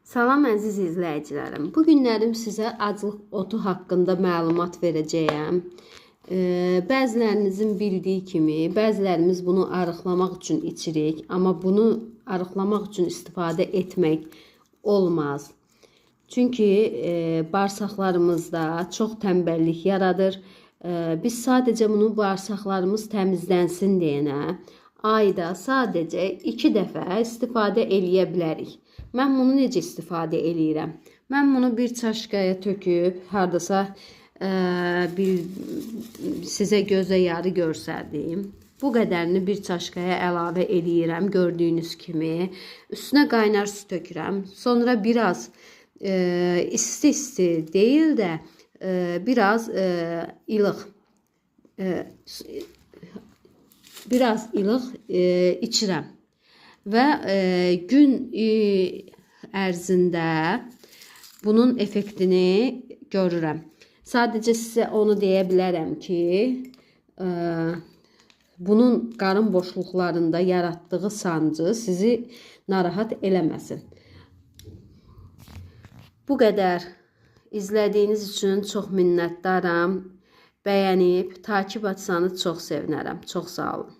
Salam əziz izləyicilərim. Bu günlərim sizə aclıq otu haqqında məlumat verəcəyəm. Bəzilərinizin bildiyi kimi, bəzilərimiz bunu arıqlamaq üçün içirik, amma bunu arıqlamaq üçün istifadə etmək olmaz. Çünki bağırsaqlarımızda çox tənbəllik yaradır. Biz sadəcə bunu bağırsaqlarımız təmizlənsin deyənə ayda sadəcə 2 dəfə istifadə eləyə bilərik. Mən bunu necə istifadə eləyirəm? Mən bunu bir çaşkaya töküb hardasa bir sizə gözə yarı göstərdim. Bu qədərini bir çaşkaya əlavə eləyirəm gördüyünüz kimi. Üstünə qaynar su tökürəm. Sonra biraz isti-isti deyil də biraz ilıq biraz ilıq içirəm. Və gün ərzində bunun effektini görürəm. Sadəcə sizə onu deyə bilərəm ki, bunun qarın boşluqlarında yaratdığı sancı sizi narahat eləməsin. Bu qədər. İzlədiyiniz üçün çox minnətdaram. Bəyənib, takip atsanız çox sevinərəm. Çox sağ olun.